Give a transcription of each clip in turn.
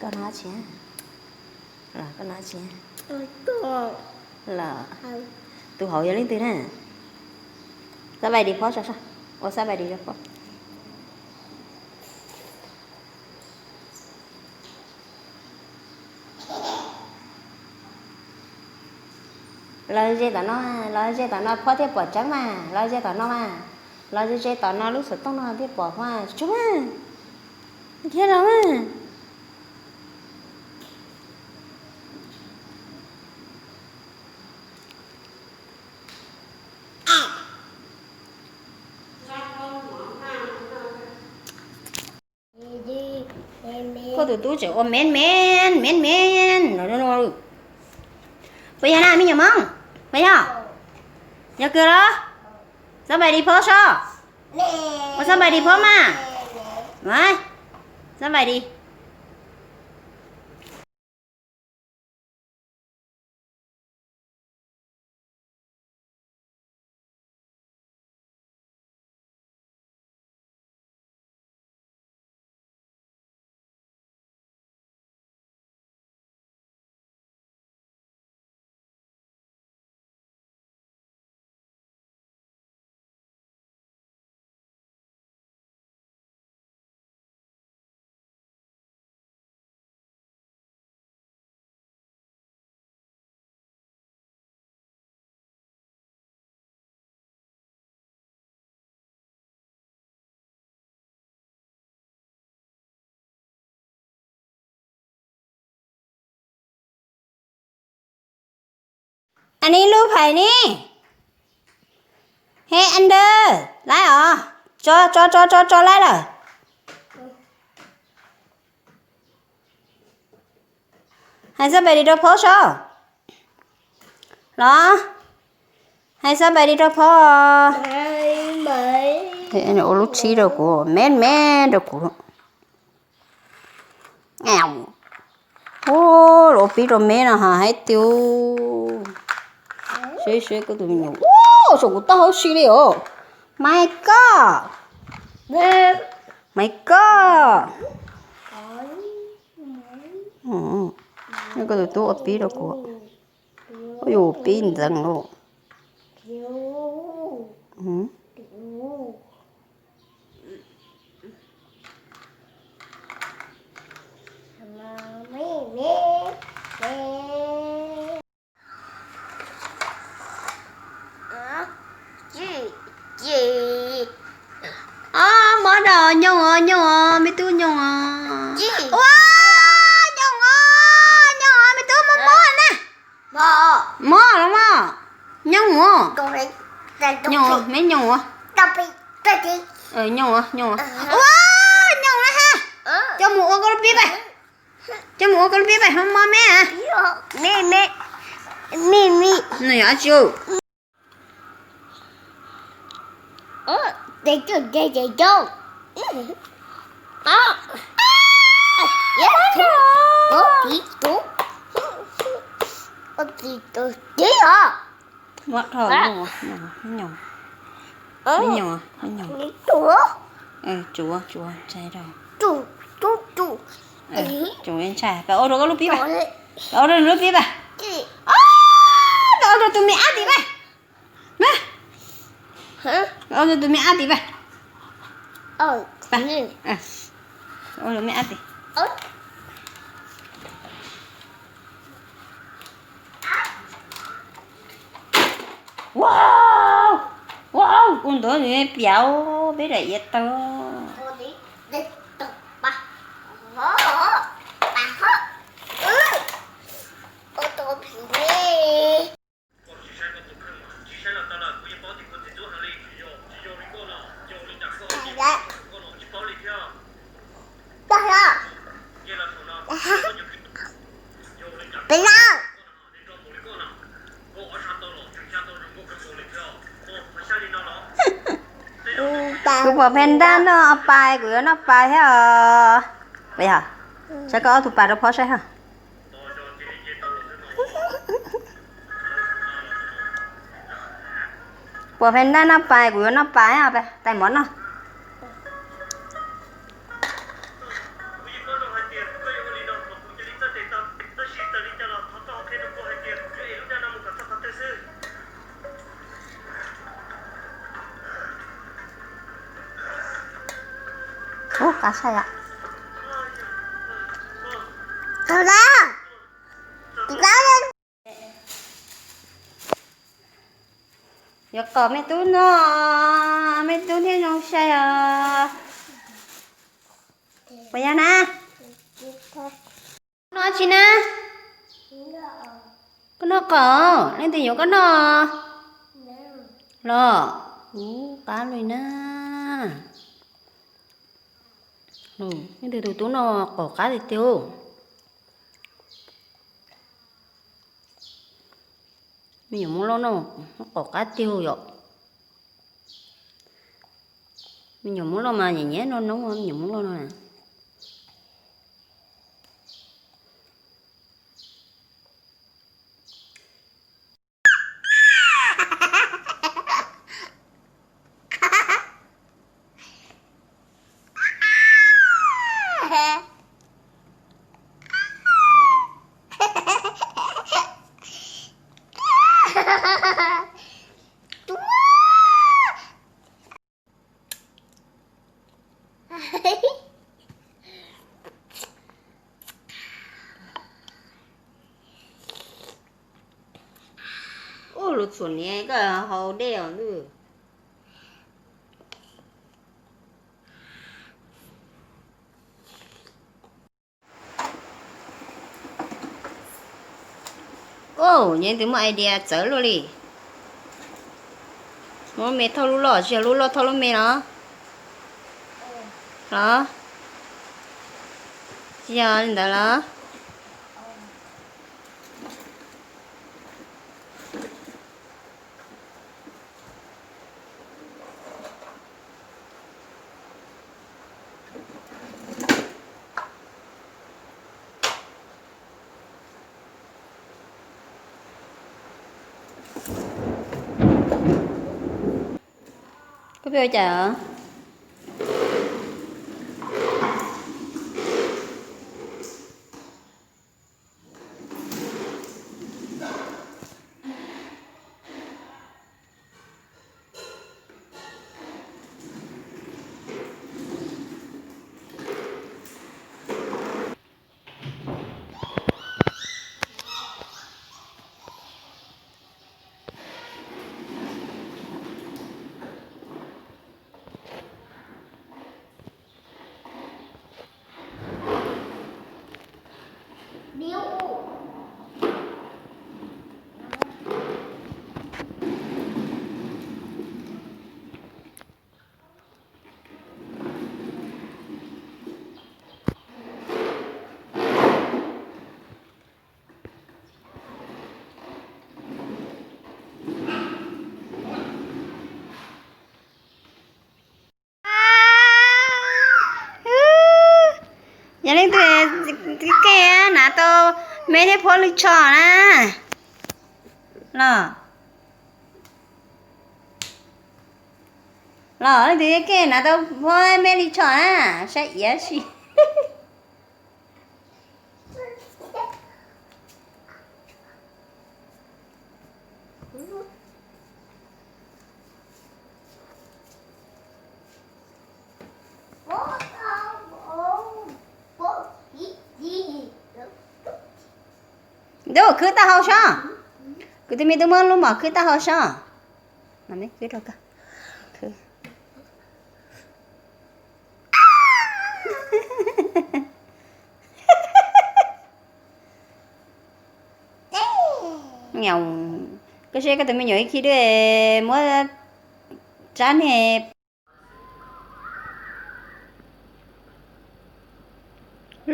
Koj no tsis, los koj no tsis, los tus hauv yog leej twg na? Xab pais dis phob so, ua xab pais dis rau phob. Los ze tom no, los ze tom no phob thiaj pom tseeb mas, los ze tom no mas, los ze ze tom no lub xov tooj no thiaj pom phob tsuag mas, khiav los mas. Koj tus tub tseem ua men men men men no. Puas yog na me nyuam Hmoob? Puas yog? Yog kawg los? Xab pais dis phob so. Ua xab pais dis phob mas. Xab pais dis. Anij lub phais ni. He Andrew, laib os. Tso tso tso tso tso laib lawm. Hais xab pais dis rau phob so. Los, hais xab pais dis rau phob. Ua lub tshib rau kuv, me me rau kuv. Ua, los pib rau me no ha, hais tias, seb seb koj tus me nyuam, ua, saum kuv taub hau si li os. My God. My God. Koj tus tub ua pib rau kuv. Ua, yus pib ntxeev lauj. Mob dog, nyooj os, nyooj os, me tub, nyooj os. Ua, nyooj os, nyooj os, me tub, mob mob na. Mob los mas, nyooj os. Nyooj os, me nyooj os. Nyooj os, nyooj os. Ua, nyooj na ha. Coj mus ua koj lub pib pais. Coj mus ua koj lub pib pais, mob mob me. Nws yog dab tsi? Muab dhau, me nyuam, me nyuam, me nyuam. Tsuav, tsuav, ntshai rau. Tsuav ntshai, pab ua rau koj lub pib pab. Pab ua rau nws lub pib pab. Pab ua rau tus me ab tim pab. Pab ua rau tus me ab tim pab. Pab ua rau me ab tim. Wow, wow, kuv ntov nws piav peb daim iav taw. Kuv pom pes ntaj noj pas, kuv yuav noj pas thiab os. Puas yog? Saib koj ob tug pas rau phob saib ha. Pom pes ntaj noj pas, kuv yuav noj pas thiab, tais mov noj. Ub, qab sai lawm. Tus dab, tus dab. Yuav qom me tub no, me tub thiaj zoo sai os. Puas yog na? No tsi na? Koj noj qom, leej twg yuav koj noj? Los, ub, qab li na. Leej twg tus tub no qom qab tiag tiag. Me nyuam Hmoob Lauj no qom qab tiag yom. Me nyuam Hmoob Lauj mas nyiam nyiam noj noob, me nyuam Hmoob Lauj no na. Ub, lus txhuam niam koj haus dej os ntuj. Ub, nyob twb muaj idea txawv luaj li. Muab me thauj lub loj, tsis yog lub loj thauj lub me los? Los? Tsis yog li ntawd los? Koj pheej ua cas? Yog leej twg kev hnav tau me thiab phuab lwm tsho na. Los, los leej twg kev hnav tau phuab me lwm tsho na, saib iab si. Ntuj, khwb taub hau sob. Kuv tus me tub muab lub mom khwb taub hau sob. Koj saib koj tus me nyuam ib khi dub, muab tsab niag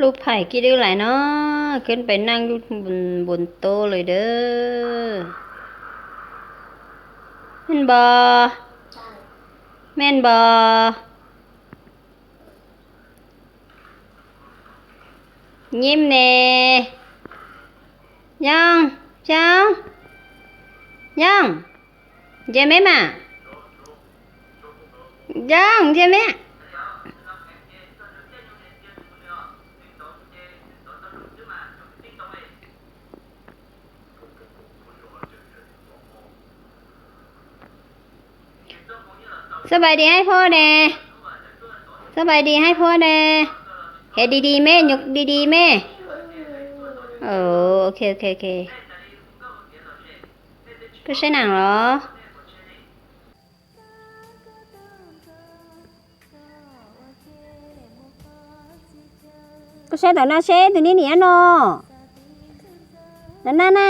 lub phais khi dub lais no, khwb pes neej lub npus tub lawm dawb. Npos, me npos. Nyem ne. Yooj, Yooj, Yooj, ntsia meb mas. Yooj, ntsia meb. Xab pais dis ib phab ne. Koj pais di haib phuab ne. Hais di di me, nyuj di di me. Ok, ok, ok. Koj saib nees los? Koj saib ntawm no seb tus niag niam no. Ntawm na na.